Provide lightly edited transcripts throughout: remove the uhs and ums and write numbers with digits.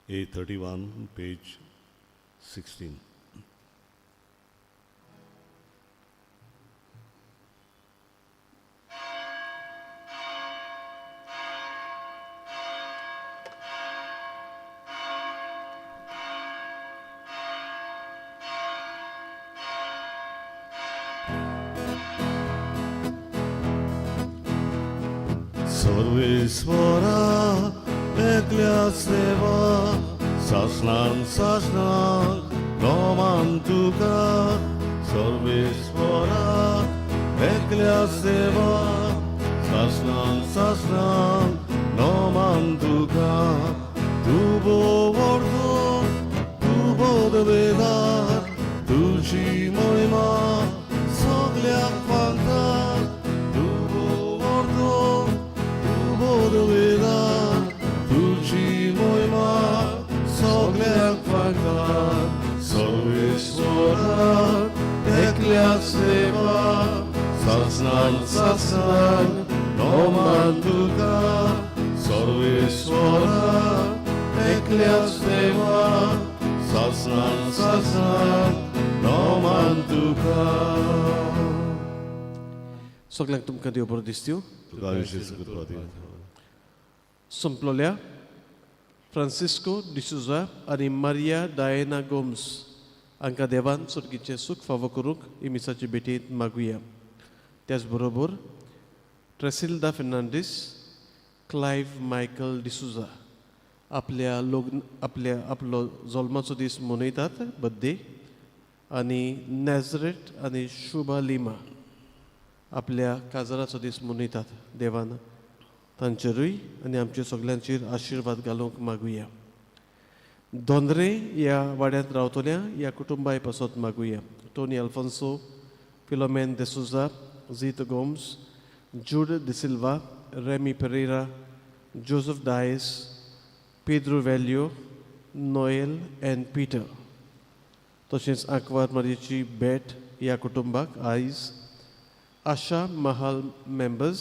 A31, page 16. Sarveswara एकल्या सेवा सासनान सासनान नोमान तुका सर्वेस्वरा एकल्या सेवा सासनान सासनान नोमान तुका तूं भोव तूं बोधवेदार तुजी महिमा सगल्याक फांकता तूं भोव तूं बोधवेदार तुजी महिमा सगल्याक फांकता सर्वेस्वरा एकल्या सेवा सासनान सासनान नोमान तुका सर्वेस्वरा एकल्या सेवा सासनान सासनान नोमान तुका. सगल्यांक तुमकां देव बरो दिसत्यो. तुका विशेश कृपा. संपलोल्या फ्रांसिस्को डिसुजा आनी मारिया डायना गोम्स हांकां देवान सर्गीचें सूख फावो करूंक ही मिसाचे भेटींत मागुया. त्याच बरोबर ट्रेसिल्दा फेर्नांडीस, क्लायव मायकल डिसुजा आपल्या लग्न आपल्या आपलो जल्माचो दीस मनयतात, बड्डे, आनी नॅझरेट आनी शुभा लिमा आपल्या काजराचो दीस मनयतात. देवान तांचेरूय आनी आमच्या सगल्यांचेर आशिर्वाद घालूंक मागुया. दोंदरे ह्या वाड्यांत रावतल्या ह्या कुटुंबाय पासत मागुया. टोनी अल्फोन्सो, फिलोमेन देसुजा, जीत गोम्स, जूड डिसिल्वा, रेमी पेरेरा, जोजफ डायस, पेद्रो वेल्यो, नोएल एन पीटर. तशेंच आंकवार मारयेची भेट ह्या कुटुंबाक आयज आशा महाल मेंबर्स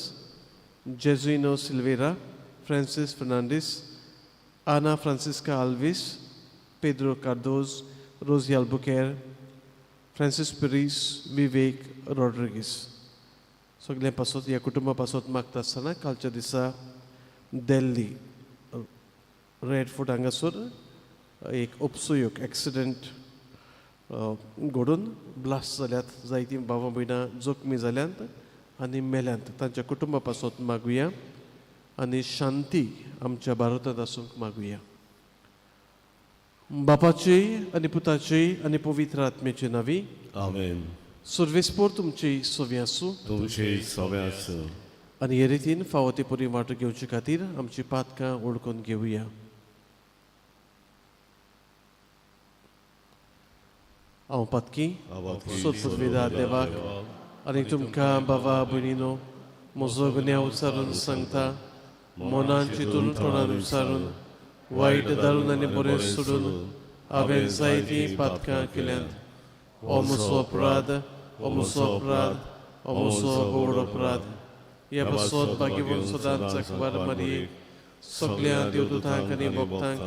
जेजुइनो सिल्वेरा, फ्रांसीस फर्नांडीस, आना फ्रांसिस्का आल्वीस, पेद्रो कार्दोज, रोजी अल्बुकेर, फ्रांसीस पिरीस, विवेक रॉड्रिगीस सगळ्यां पासत ह्या कुटुंबा पासत मागता आसतना कालच्या दिसा दिल्ली रेड फोर्ट हांगासर एक उपसुयोग एक्सिडंट घडून ब्लास्ट जाल्यात, जायतीं भावां भयणां जखमी जाल्यांत आनी मेल्यांत. तांच्या कुटुंबा पासत मागुया आनी शांती आमच्या भारतांत आसूंक मागुया. बापाची आनी पुताची आनी पवित्र आत्म्याची नांवी. आमेन. सुर्वेस्पोर तुमची सोवी आसूं. तुमचे सवे आसूं. आनी हे रितीन फावो ते परी वांटो घेवचे खातीर आमची पातकां वळखून घेवया. हांव पातकी सोदपुदवेदा देवाक आनी तुमकां बाबा भयणीनो म्हजो गुन्यांव उच्चारून सांगता. मनान चिंतून, तोंडान उच्चारून, वायट दारून आनी बरें सोडून हांवें जायतीं पातकां केल्यांत. हो म्हजो अपराध, हो म्हजो अपराध, हो म्हजो व्हड अपराध. ह्या पासत भाग्यवंत सदांच अखबार मारयेक, सगल्या देवदूतांक आनी भक्तांक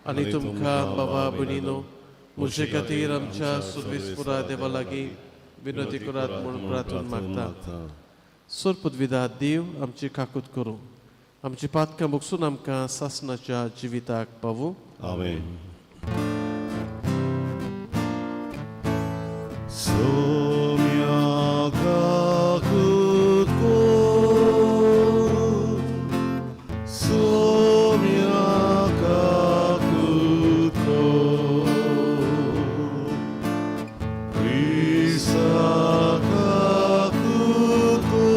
आनी तुमकां बाबा भयणीनो म्हजे खातीर आमच्या सुर्वेस्पुरा देवा लागीं विनंती करात म्हूण प्रार्थून मागता. सोरपुदविदा देव आमची काकूत करूं, आमची पातकां भोगसून आमकां सासनाच्या जिविताक पावूं. आमेन. सोम्या काकूत कर, सोम्या काकूत कर, क्रिस्ता काकूत कर,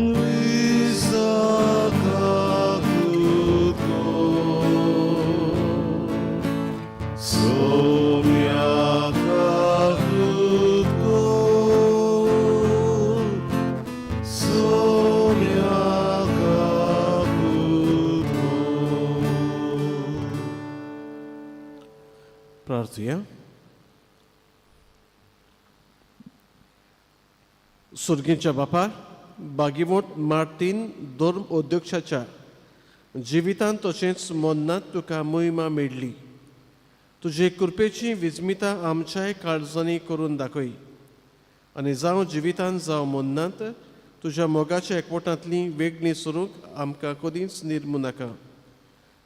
क्रिस्ता काकूत कर, सोम्या काकूत कर, सोम्या काकूत कर. प्रार्थुया. सुर्गींच्या बापा, बागीवोट मार्टीन धर्म अध्यक्षाच्या जिवितांत तशेंच मरणांत तुका महिमा मेळ्ळी. तुजे कृपेची विस्मिता आमच्याय काळजांनी करून दाखय आनी जावं जिवितांत जावं मरणांत तुज्या मोगाच्या एकवटांतली वेगळी सरूंक आमकां कदींच निर्मू नाका.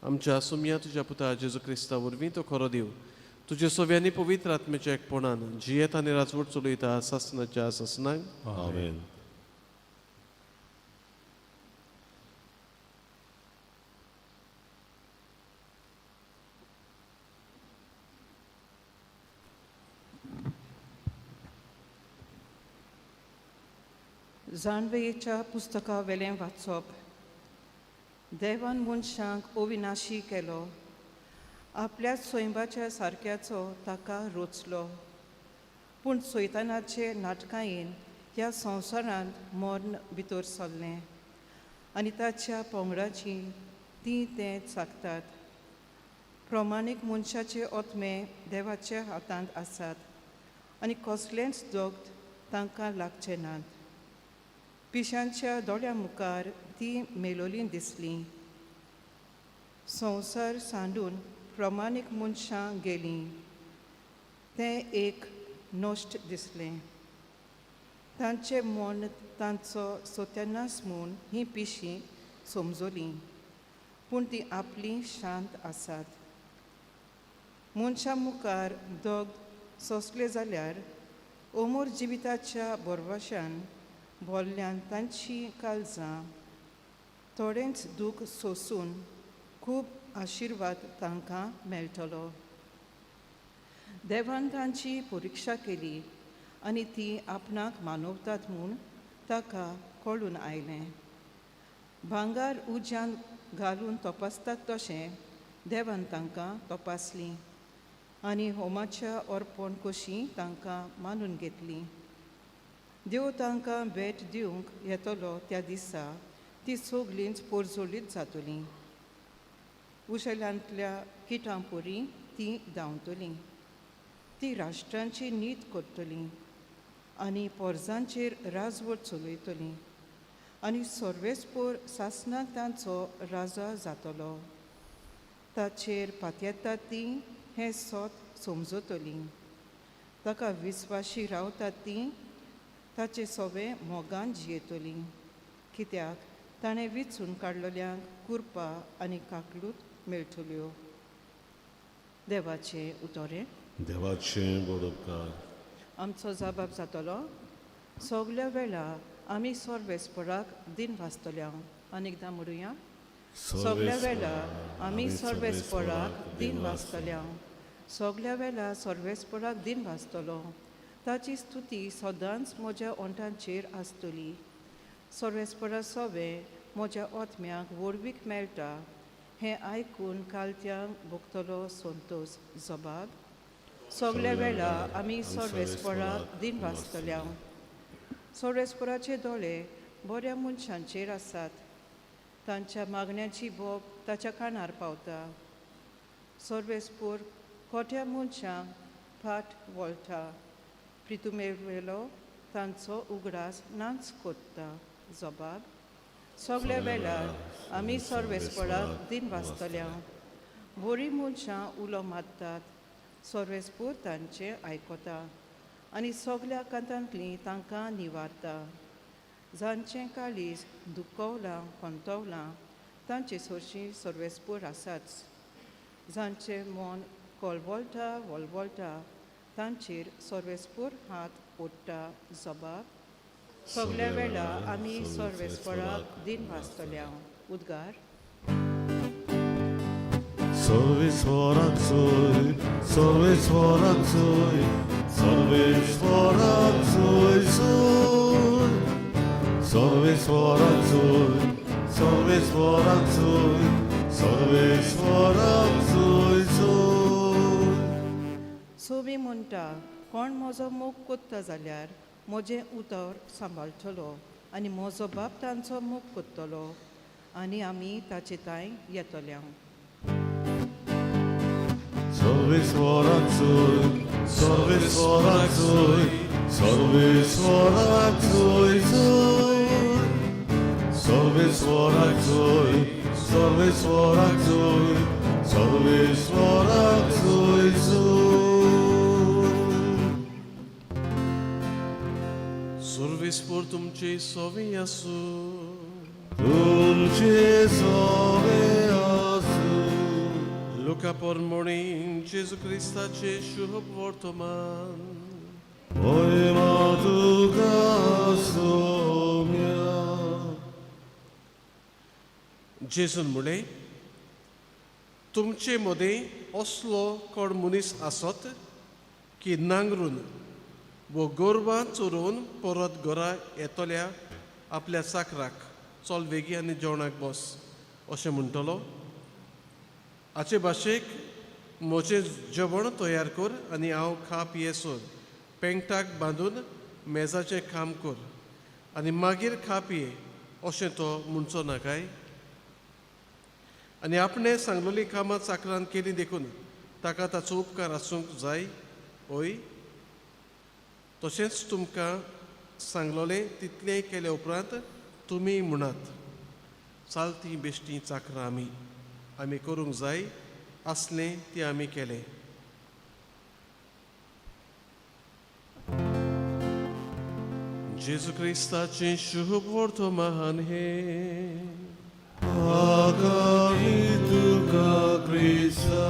आमच्या सुमया तुज्या पुता जेजू क्रिस्ता वरवीं तो खरो देव तुजे सव्यांनी पवित्र आत्म्याच्या एकपणान जियेत आनी राजवट चलयता सासनाच्या सासनाक. आमेन. जाणवयेच्या पुस्तका वेलें वाचप. देवान मनशांक अविनाशी केलो, आपल्या सैंबाच्या सारक्याचो ताका रोचलो. पूण सैतानाचे नाटकायेन ह्या संवसारांत मर्ण भितर सरलें आनी ताच्या पंगडाची तीं तें चाकतात. प्रमाणीक मनशाचे ओतमे देवाच्या हातांत आसात आनी कसलेंच दोग तांकां लागचें नात. पिशांच्या दोळ्या मुखार ती मेलोली दिसली. संवसार सांडून प्रमाणीक मनशां गेलीं, तें एक नश्ट दिसलें. तांचें मन तांचो सत्यानाश म्हूण हीं पिशीं समजलीं, पूण तीं आपलीं शांत आसात. मनशां मुखार दोग सोंसले जाल्यार अमर जिविताच्या भरवशान बोल्ल्यान तांची काळजां थोडेंच दूख सोंसून खूब आशिर्वाद तांकां मेळटलो. देवान तांची परिक्षा केली आनी ती आपणाक मानवतात म्हूण ताका कळून आयलें. भांगर उज्यान घालून तपासतात तशें देवान तांकां तपासलीं आनी होमाच्या अर्पण कशी तांकां मानून घेतली. देव तांकां भेट दिवंक येतलो त्या दिसा ती सगळींच पोरजोलीत जातलीं. उशेलांतल्या किटांपुरी ती धांवतलीं. ती राष्ट्रांची नीत करतलीं आनी पोरजांचेर राजवट चलयतलीं आनी सर्वेस्पोर सासणाक तांचो राजा जातलो. ताचेर पातयेतात ती हें सोत समजतलीं. ताका विस्वाशी रावतात ती ताचे सोवे मोगान जियेतलीं, कित्याक ताणें विचून काडलेल्यांक कुरपा आनी काकलूत मेळटल्यो. देवाचें उतोरें. देवाचें व्हड उपकार. आमचो जबाब जातलो. सगल्या वेळा आमी सर्वेस्पराक दिन वाचतल्या. आनी एकदां म्हणुया, सगल्या वेळा आमी सर्वेस्पराक दिन वाचतल्या. सगल्या वेळा सर्वेस्पराक दिन वाचतलो. ताची स्तुती सदांच म्हज्या ओंठांचेर आसतली. सर्वेस्परा सोवे म्हज्या ओतम्याक व्हडवीक मेळटा हें आयकून कालत्यांक भोगतलो संतोश. जबाब. सगल्या वेळा आमी सर्वेस्पराक दिन वाचतल्या. सर्वेस्पराचे दोळे बऱ्या मनशांचेर आसात, तांच्या मागण्याची बोब ताच्या कानार पावता. सर्वेस्पोर खोट्या मनशांक फाट वळटा, प्रितुमेवेलो तांचो उगडास नाच कोत्ता. जबाब. सगल्या वेळार आमी सर्वेस्पराक दिन वाचतल्या. बरीं मनशां उलो मारतात, सर्वेस्पोर तांचें आयकता आनी सगल्या कांतांतलीं तांकां निवारता. जांचें काळीज दुखवलां खंतवलां तांचे सरशीं सर्वेस्पोर आसाच. जांचें मन कोलवोलता वळवळटा तांचेर सर्वेस्पोर हात ओडटा. जबाब. सगल्या वेळा आमी सर्वेस्पराक दिन वाचतल्या. उद्गार. सर्वेस्वराक सोय, सर्वेस्वराक सोय, सर्वेस्वराक सोय सोय, सर्वेस्वराक सोय, सर्वेस्वराक सोय, सर्वेस्वराक सोय सोय. सोबी म्हणटा, कोण म्हजो मोग कोत्ता जाल्यार म्हजें उतर सांबाळटलो आनी म्हजो बाप तांचो मोग कोत्तलो आनी आमी ताचे तांय येतल्या. सर्वेस्वराक सोय, सर्वेस्वराक सोय, सर्वेस्वराक सोय सोय, सर्वेस्वराक सोय, सर्वेस्वराक जोय, सर्वेस्वराक जोय जोय. सर्वेस्पोर तुमचे सोवे आसूं. तुमचे सोवे आसूं. लुका पोरमोणी जेजू क्रिस्ताचे शुभ वर्तमान. महिमा तुका सोम्या. जेजून म्हणलें, तुमचे मदें असलो कोण मनीस आसत की नांगरून वो गोरवां चोरून परत घरा येतल्या आपल्या चाकराक चल वेगीं आनी जेवणाक बस अशें म्हणटलो? हाचे भाशेक म्हजें जेवण तयार कर आनी हांव खा पियेसर पेंगटाक बांदून मेजाचें काम कर आनी मागीर खा पिये अशें तो म्हणचो ना काय? आनी आपणें सांगलेलीं कामां चाकरान केलीं देखून ताका ताचो उपकार आसूंक जाय हय? तशेंच तुमकां सांगलोलें तितलें केले उपरांत तुमी म्हणात, चालती बेश्टी चाकरां आमी, आमी करूंक जाय आसलें तें आमी केलें. जेजू क्रिस्ताचें शुभ वर्तमान हें. आकारी तुका क्रिस्ता.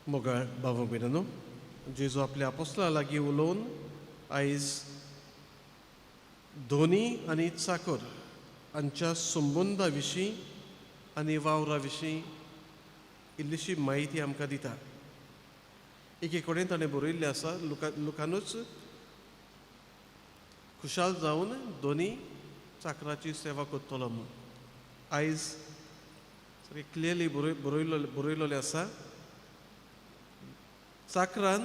मोगाळ भाव भयणांनो, जेजू आपल्या आपोस्ला लागीं उलोवन आयज धोनी आनी चाकर हांच्या संबंदा विशीं आनी वावरा विशीं इल्लीशी म्हायती आमकां दिता. एके कडेन ताणें बरयल्लें आसा, लुकानूच खुशाल जावन दोनी चाकराची सेवा करतलो म्हूण. आयज सारकें क्लियरली बरयलोलें आसा, चाकरान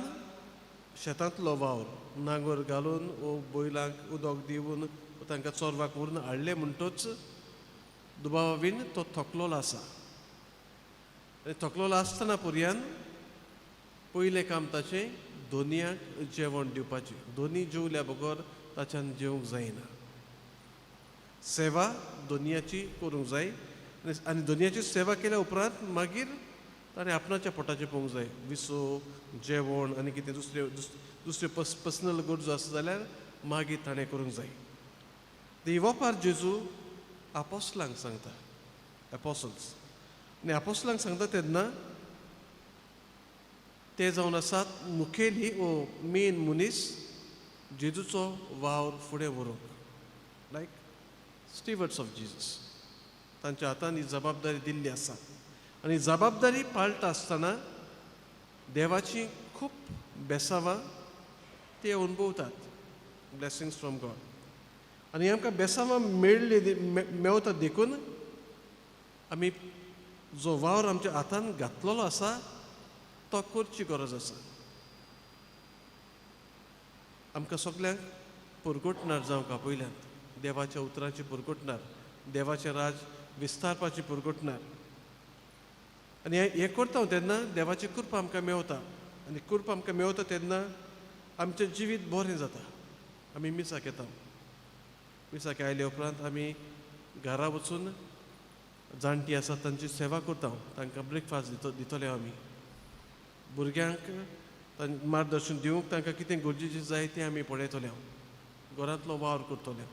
शेतांतलो वावर नांगर घालून वो बैलांक उदक दिवन तांकां चोरवाक व्हरून हाडलें म्हणटच दुबावा बीन तो थकलोलो आसा. आनी थकलोलो आसतना पर्यान पयलें काम ताचें दोनयांक जेवण दिवपाचें. दोनी जेवल्या बगर ताच्यान जेवंक जायना. सेवा दोनयाची करूंक जाय आनी दोनयाची सेवा केल्या उपरांत मागीर ताणें आपणाच्या पोटाचें पळोवंक जाय. विसो, जेवण आनी कितें दुसऱ्यो दुसऱ्यो पर्सनल गरजो आसा जाल्यार मागीर ताणें करूंक जाय. ती वपार जेजू आपोस्लांक सांगता, एपोसल्स. आनी आपोस्लांक सांगता तेन्ना ते जावन आसात मुखेली ओ मेन मनीस जेजूचो वावर फुडें व्हरूंक, लायक स्टिवर्ड्स ऑफ जिजस. तांच्या हातान ही जबाबदारी दिल्ली आसा आनी जबाबदारी पाळटा आसतना देवाची खूब बेसावां ते अनुभवतात, ब्लेसिंग्स फ्रॉम गॉड. आनी आमकां बेसावां मेळ्ळी मेवता देखून आमी जो वावर आमच्या हातान घातलेलो आसा तो करची गरज आसा. आमकां सगल्यांक पुरगुटणार जावंक आपयल्यात, देवाच्या उतराची पुरगुटणार, देवाचें राज विस्तारपाची पुरगुटणार. आनी हें करता तेन्ना देवाची कृपा आमकां मेवता आनी कृपा आमकां मेवता तेन्ना आमचें जिवीत बरें जाता. आमी मिसाक येता, मिसाक आयले उपरांत आमी घरा वचून जाणटी आसा तांची सेवा करता, तांकां ब्रेकफास्ट दितले आमी, भुरग्यांक मार्गदर्शन दिवंक तांकां कितें गरजेचें जाय तें आमी पळयतले, घरांतलो वावर करतले,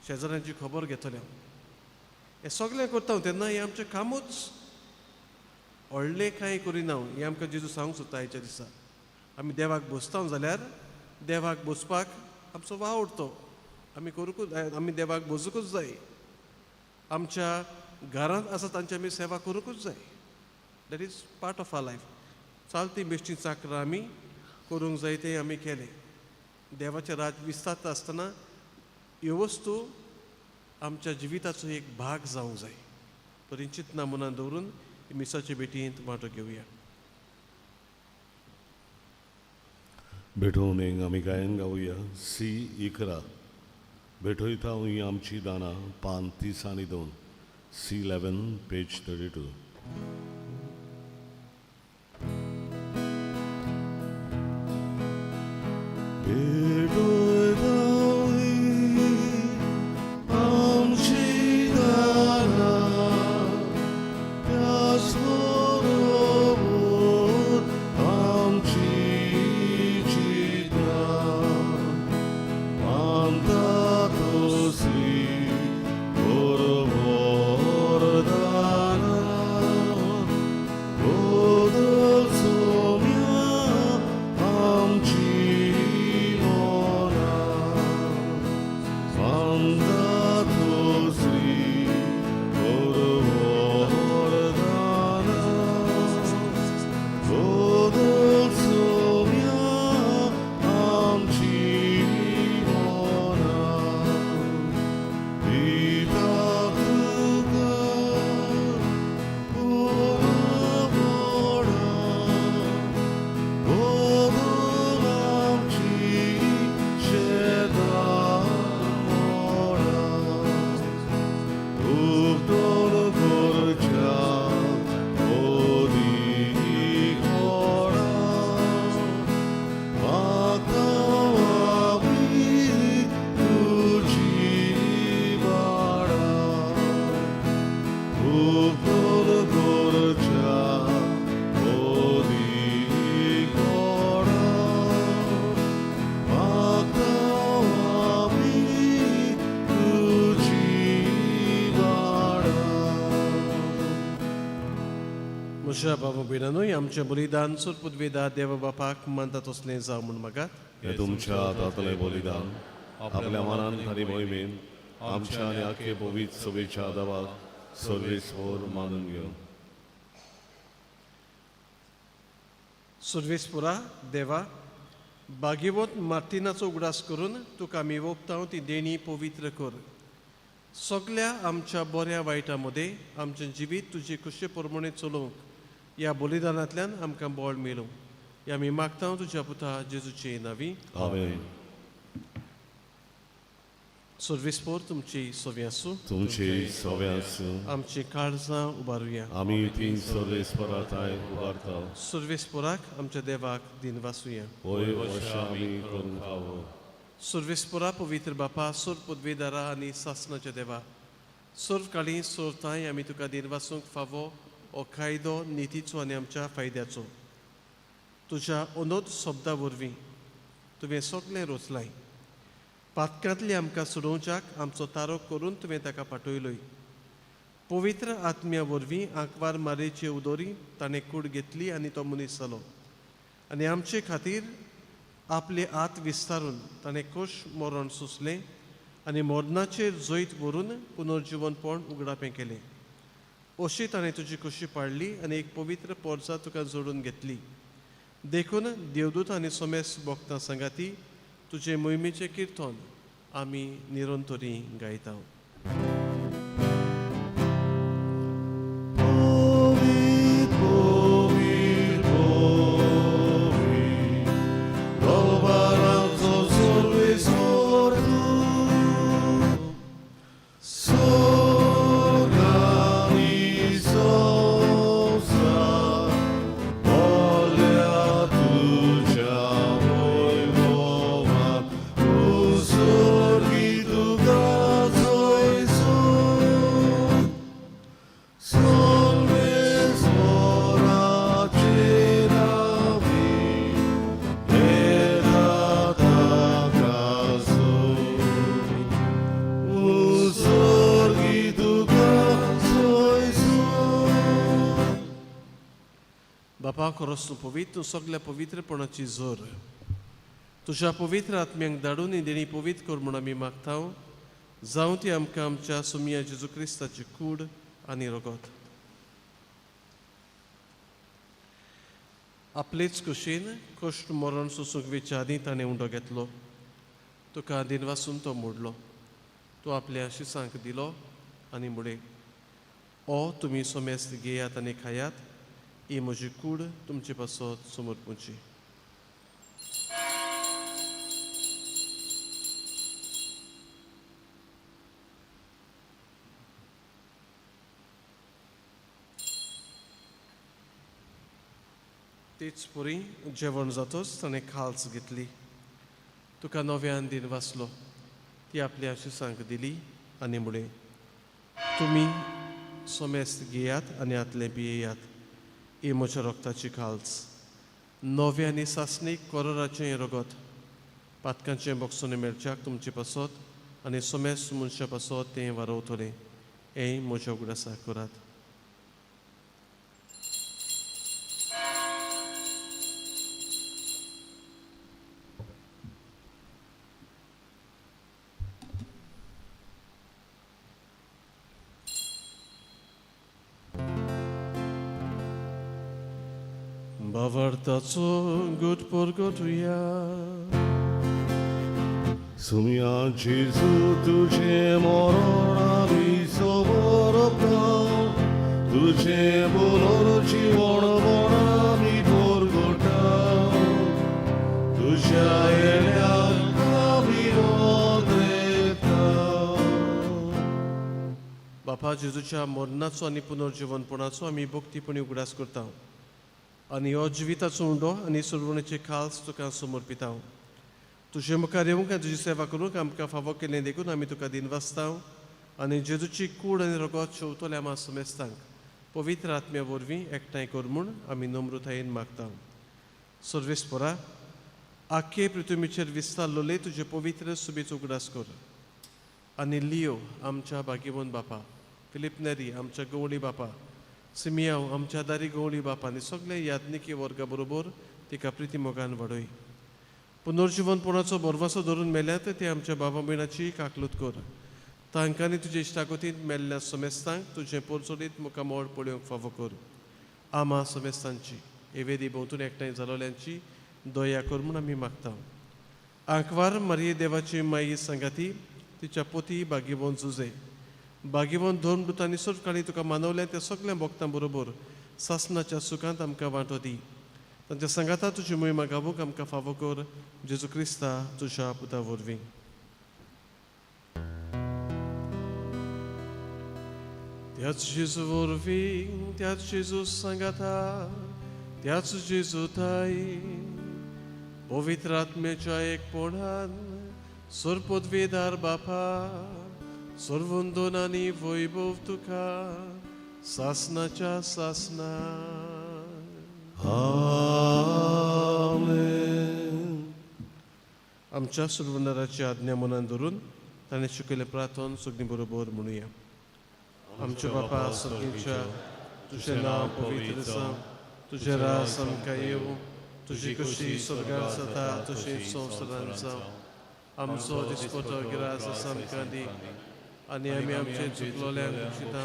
शेजाऱ्यांची खबर घेतले. हें सगळें करता तेन्ना हें आमचें कामूच व्हडलें कांय करिना. हें आमकां जेजू सांगूंक सोदता आयच्या दिसा. आमी देवाक बसता जाल्यार देवाक बसपाक आमचो वावर तो आमी करूंकूच, आमी देवाक बसूंकूच जाय. आमच्या घरांत आसा तांची आमी सेवा करूंकूच जाय. That is part of our life. चालती बेश्टी चाकरां आमी करूंक जाय तें आमी केलें. देवाचें राज विस्तारता आसतना ह्यो वस्तू आमच्या जिविताचो एक भाग जावंक जाय. तरी चिंतना मनान दवरून मिसाचे भेटींत वांटो घेवया. भेटोवन एक आमी गायन गावया सी 11. भेटयता ही आमची दानां, पान 30 आनी 2, सी 11 पेज 32. भेटयता ही म्हज्या बाबा भयणानूय आमचें बलिदान सुरपुदवेदा देवा बापाक मानता तसलें जावं म्हूण मागात. हे तुमच्या हातांतलें बलिदान आपल्या मनान आनी मोहिमेन आमच्या आनी आखे पवित्र सभेच्या देवाक सर्वेस्पर मानून घेवन. सुर्वेस्पुरा देवा, बागेवत मार्टिनाचो उगडास करून तुका आमी ओंपता ती देणी पवित्र कर. सगल्या आमच्या बऱ्या वायटा मदें आमचें जिवीत तुजे खुशे प्रमाणे चलोवंक ह्या बलिदानांतल्यान आमकां बळ मेळूं. ह्या आमी मागता तुज्या पुता जेजूचे नांवी. आमेन. सर्वेस्पोर तुमची सवी आसूं. तुमची सवे आसूं. आमची काळजां उबारुया. आमी ती सर्वेस्परा थांय उबारता. सर्वेस्पोराक आमच्या देवाक दिन वासुया. होय अशें आमी करूंक फावो. सर्वेस्पोरा पवित्र बापा, सर्व पदवेदारा आनी सासणाच्या देवा, सर्व काळी सर्व थांय आमी तुका दिन वासूंक फावो हो कायदो नितीचो आनी आमच्या फायद्याचो. तुज्या अनोद शब्दा वरवीं तुवें सगळें रचलाय. पातकांतली आमकां सोडोवच्याक आमचो तारो करून तुवें ताका पाठयलोय. पवित्र आत्म्या वरवीं आंकवार मारेचे उदोरी ताणें कूड घेतली आनी तो मनीस जालो आनी आमचे खातीर आपले हात विस्तारून ताणें खोश मरण सोंसलें आनी मरणाचेर जैत व्हरून पुनर्जिवनपण उगडापें केलें. अशी ताणें तुजी खोशी पाडली आनी एक पवित्र पोरसा तुका जोडून घेतली. देखून देवदूत आनी सोमेस भक्तां सांगाती तुजे मोहिमेचें किर्तन आमी निरंतरी गायता. बापा खरोच तूं पवित्र, तूं सगल्या पवित्रपणाची जोर. तुज्या पवित्र आत्म्यांक धाडून ही देणी पवित्र कर म्हूण आमी मागता. जावं ती आमकां आमच्या सुमिया जेजू क्रिस्ताची कूड आनी रगत. आपलेच कुशीन कश्ट मरण सोसूंक वेच्या आदीं ताणें उंडो घेतलो. तुका दिनवासून तो मोडलो. तो आपल्या शिसांक दिलो आनी म्हळें, ओ तुमी सोमेस्त घेयात आनी खायात, ही म्हजी कूड तुमचे पासत समर्पूची. तेच परी जेवण जातच ताणें खाल्स घेतली. तुका नव्यान दिन वाचलो. ती आपल्या शिसांक दिली आनी म्हळें, तुमी सोमेस्त घेयात आनी आतलें पियेयात, ही म्हज्या रगताची खाल्स, नव्या आनी सासणीक कोरोराचें रगत, पातकांचें बोगसोने मेळच्याक तुमचे पासत आनी सोमेस्त मनशा पासत तें वारवतलें. हें म्हज्या उगडासाक करात. भावार्थाचो गुट परगटुया. सुमिया जेजू तुझे मरण आमी समर्पता, तुझे बोलोर जीवन आमी परगटा, तुझ्या येण्याक आमी वोद्रेता. बापा जेजूच्या मरणाचो आनी पुनर्जिवनपणाचो आमी भक्तीपणी उगडास करता आनी हो जिविताचो उंडो आनी सुरवणेचे खाल्स तुका समर्पिता. तुजे मुखार येवंक आनी तुजी सेवा करूंक आमकां फावो केलें देखून आमी तुका दिनवासता आनी जेजूची कूड आनी रगत शेवतल्या आमा समेस्तांक पवित्र आत्म्या वरवीं एकठांय कर म्हूण आमी नम्रतायेन मागता. सर्वेस्परा आखे पृथ्वीचेर विस्तारलोले तुजे पवित्र सुबेचो उगडास कर आनी लियो आमच्या भाग्यवंत बापा, फिलीप नेरी आमच्या गवळी बापा, सिमियांव आमच्या दारी गवळी बापांनी सगळे याज्ञिकी वर्गा बरोबर तिका प्रिती मोगान वाडय. पुनर्जिवनपणाचो बरवासो धरून मेल्यात ते आमच्या बाबा भयणाची काकलूत कर. तांकांनी तुजे इश्टागतींत मेल्ल्या समेस्तांक तुजें पोरचोलीत मुखामोळ पळोवंक फावो कर. आमा समेस्तांची हे वेदी भोंवतून एकठांय जालोल्यांची दया कर म्हूण आमी मागता. आंकवार मारये देवाची माई सांगाती तिच्या पोती बागीवन जुजे बागीवन धर्मदूतांनी सर्वकाळी तुका मानवल्या त्या सगळ्या भक्तां बरोबर सासनाच्या सुखांत आमकां वांटो दी. तांच्या सांगाता तुजी मोहिमा गावूंक आमकां फावो कर जेजू क्रिस्ता तुज्या पुता वरवीं. त्याच जेजू वरवीं, त्याच जेजू सांगाता, त्याच जेजू ताई पवित्र आत्म्याच्या एकपणान सर्वपदवीदार बापा सर्वंदन आनी वैभव तुका सासनाच्या सासना. आमेन. आमच्या सुरवंदराची आज्ञा मनान धरून ताणें शिकयलें प्रार्थन सगळीं बरोबर म्हणुया. आमच्या बापा सर्गीच्या, तुजें नांव पवित्र जावं, तुजें राज आमकां येवं, तुजी खुशी स्वर्गार जाता तशी संवसारांत जावं. आमचो दिसपटो गिरास आमकां दी आनी आमी आमचे चुकलोल्यांक बक्षिता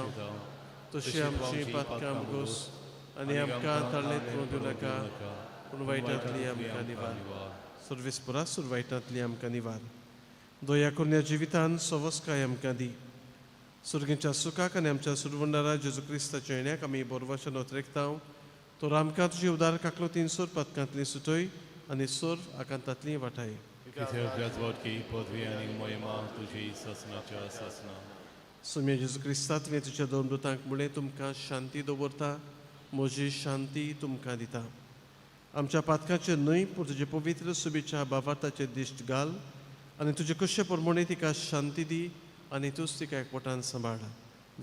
तशी आमची पातकां घोस आनी आमकां ताळेंत पडूं दिवं नाका, पूण वायटांतली आमकां निवार. सर्वीस पुरा सूर वायटांतली आमकां निवार. दया करून जिवितान सवस्काय आमकां दी. सुर्गेच्या सुखाक आनी आमच्या सुरवंडारा जेजू क्रिस्ताच्या येण्याक आमी बोरवाच्या नोतरेकता. तर आमकां तुजी उदार काकलो तीन सोर पातकांतली सुटय आनी सोर आकांतांतली वाटाय. पदवी आनी महिमा तुजी सासनाच्या सासना. सोम्या जेजू क्रिस्ता, तुवें तुज्या दोन दुतांक म्हणलें, तुमकां शांती दवरता, म्हजी शांती तुमकां दिता. आमच्या पातकाचेर न्हय पूण तुजे पवित्र सुबेच्या बाबार्थाचेर दिश्ट घाल आनी तुजे कशे प्रमाणे तिका शांती दी आनी तूंच तिका एकवटान सांबाळ,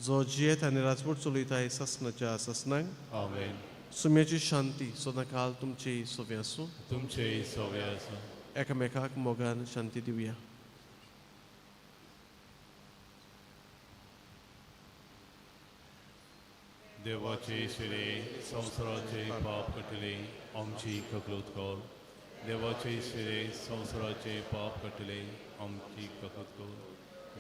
जो जियेत आनी राजवट चलयता सासनाच्या सासनाक. आमेन. सुम्याची शांती सदां काल तुमची सोवे आसूं. तुमचेय सोवे आसूं. एकामेकाक मोगान शांती दिवया. देवाचे शिरे संवसाराचे पाप कटले, आमची ककलूत कर. देवाचे शिरे संवसाराचे पाप कटले, आमची ककलूत कर.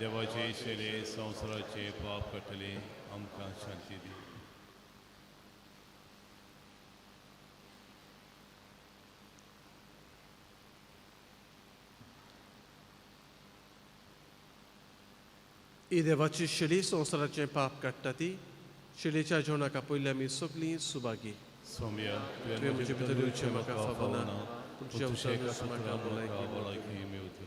देवाचे शिरे संवसाराचे पाप कटले, आमकां शांती दी. ही देवाची शेळी संवसाराचें पाप काडटा ती शेळीच्या जेवणाक आपयल्ली आमी सगळीं सुभागी. सोम्या, तुवें म्हजे भितर येवचें म्हाका फावना, पूण तुज्या उतरानूच म्हाका भलायकी भलायकी मेवतली.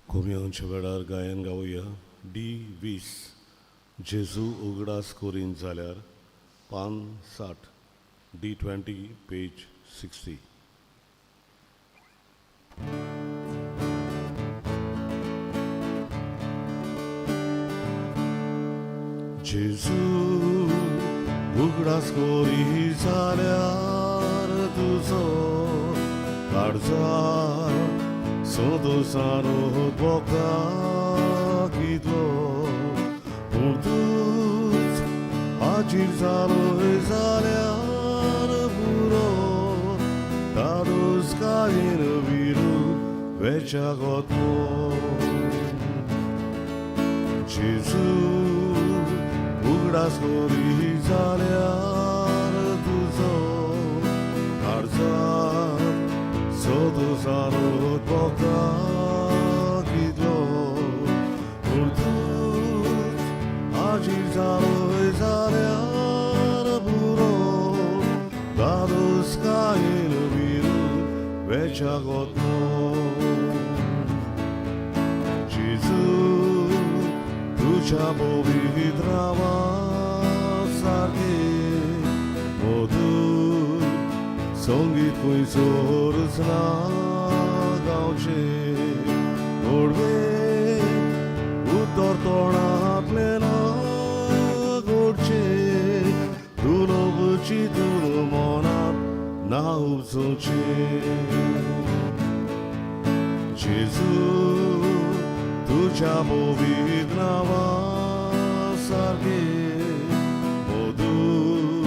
कोम्यांच्या वेळार गायन गावया डी 20 जेजू उगडास करीन जाल्यार पान 60 डी 20 पेज 60. जेजू उगडास कोरी जाल्यार तुजो काळजार संतोसान भोगता कितलो पूण तूंच हाजीर जालो जाल्यार पुरो धादोसकायेन विरू वेच्या गोतलो. जेजू उगडास कोरी जाल्यार तुजो काळजार संतोसान भोगता कितलो पूण तूंच हाजीर जालो जाल्यार पुरो धादोसकायेन विरू वेच्या गोतलो. जेजू तुज्या पवित्र सारकें मधूर संगीत खंयसरूच ना गावचें गोडवें उतर तोंडांतलें ना गोडचें दुलोब चिंतून मनांत ना उपजोवचें. जेजू तुज्या पवित्र नांवा सारकें मधूर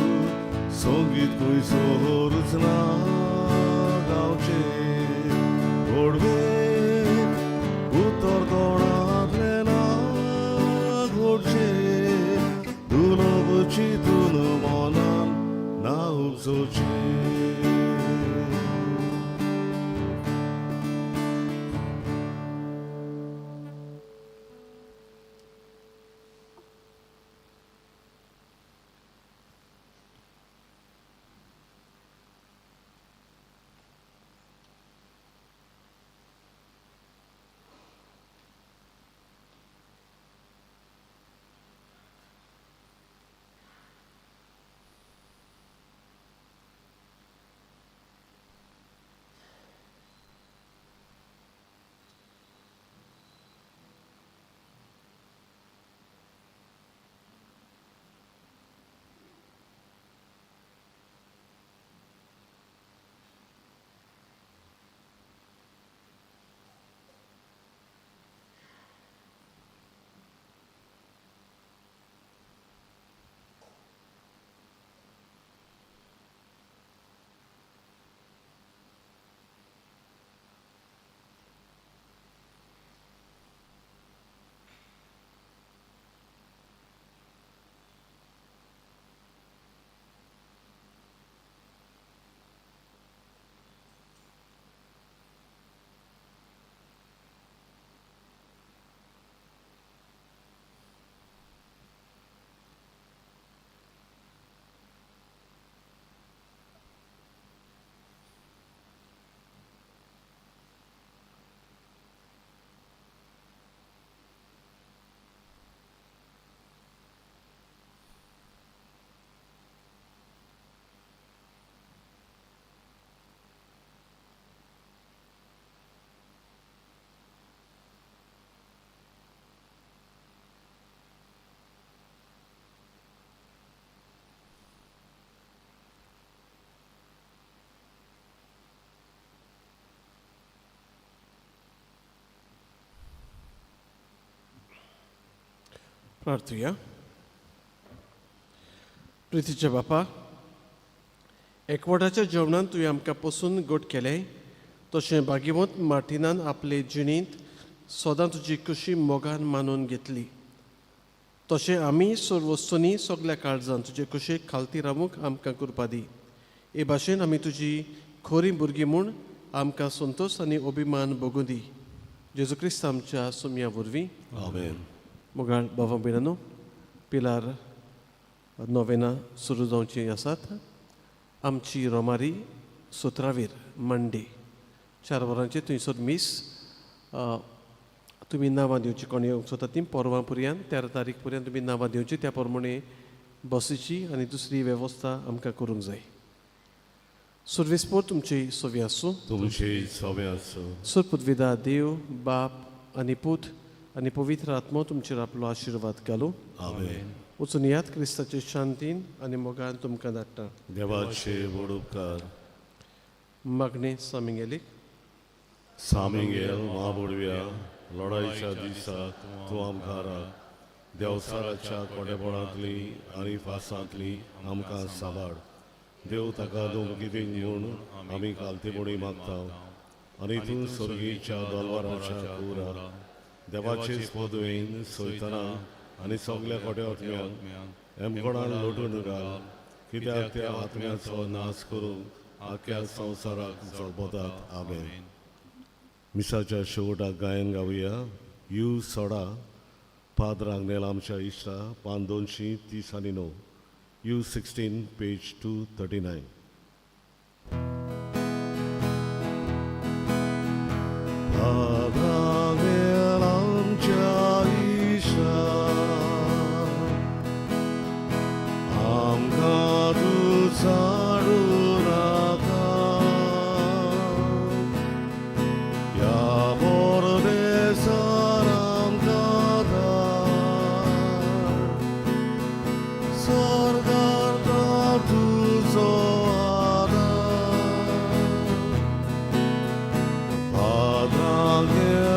संगीत खंयसरूच ना गावचें गोडवें उतर तोंडांतलें ना गोडचें दुलोब चिंतून मनांत ना उपजोवचें. प्रार्थुया. प्रितीच्या बापा, एकवटाच्या जेवणान तुवें आमकां पसून गोट केलें तशें भागीवंत मार्टिनान आपले जिणेंत सदां तुजी कशी मोगान मानून घेतली तशें आमी सर्व वस्तूंनी सगल्या काळजान तुजे कुशीक खालती रावूंक आमकां कृपा दी. हे भाशेन आमी तुजी खोरी भुरगीं म्हूण आमकां संतोश आनी अभिमान भोगूं दी. जेजू क्रिस्त आमच्या सोमया वरवीं. आमेन. मोगाळ बाबा भयणांनो, पिलार नोवेना सुरू जावची आसात. आमची रोमारी 17वीर मंडे 4 वरांचेर थंयसर मीस. तुमी नांवां दिवची कोण येवंक सोदता ती परवां पर्यंत 13 तारीख पर्यंत तुमी नांवां दिवची. त्या प्रमाणे बसीची आनी दुसरी वेवस्था आमकां करूंक जाय. सर्वेस्पोर तुमची सोवी आसूं. तुमची सोवी आसूं. सुरपुतविदा देव बाप आनी पूत आनी पवित्र आत्मो तुमचेर आपलो आशिर्वाद घालूं. आमेन. वचून याद क्रिस्ताचे शांतीन आनी मोगान तुमकां धाडटा. देवाचे व्हड उपकार. मागणें सामिंगेलीक. सामिंगेल म्हाबोडव्या लढाईच्या दिसा तूं आमकां राख. देवसाराच्या कोडेपणांतली आनी फासांतली आमकां साबाड. देव ताका धमकी म्हूण आमी कालतेपणी मागता आनी तूं स्वर्गीच्या दलवाराच्या कुरा देवाचे पदवेन सोयतना आनी सगल्या कोट्या आत्म्यांक एमकोणान लोटून घाल, कित्याक त्या आत्म्याचो नाश करूंक आख्या संवसाराक जळपतात. आमेन. मिसाच्या शेवटाक गायन गावया. You सोडा पाद्र आग्नेल आमच्या इश्टा, पान 239, you 16, page 239. पाद्र आग्नेल आमच्या इश्टा, आमकां तूं साडू नाका, ह्या परदेसान आमकां धाड, स्वर्गार तो तुजो आदार. पाद्रांगेल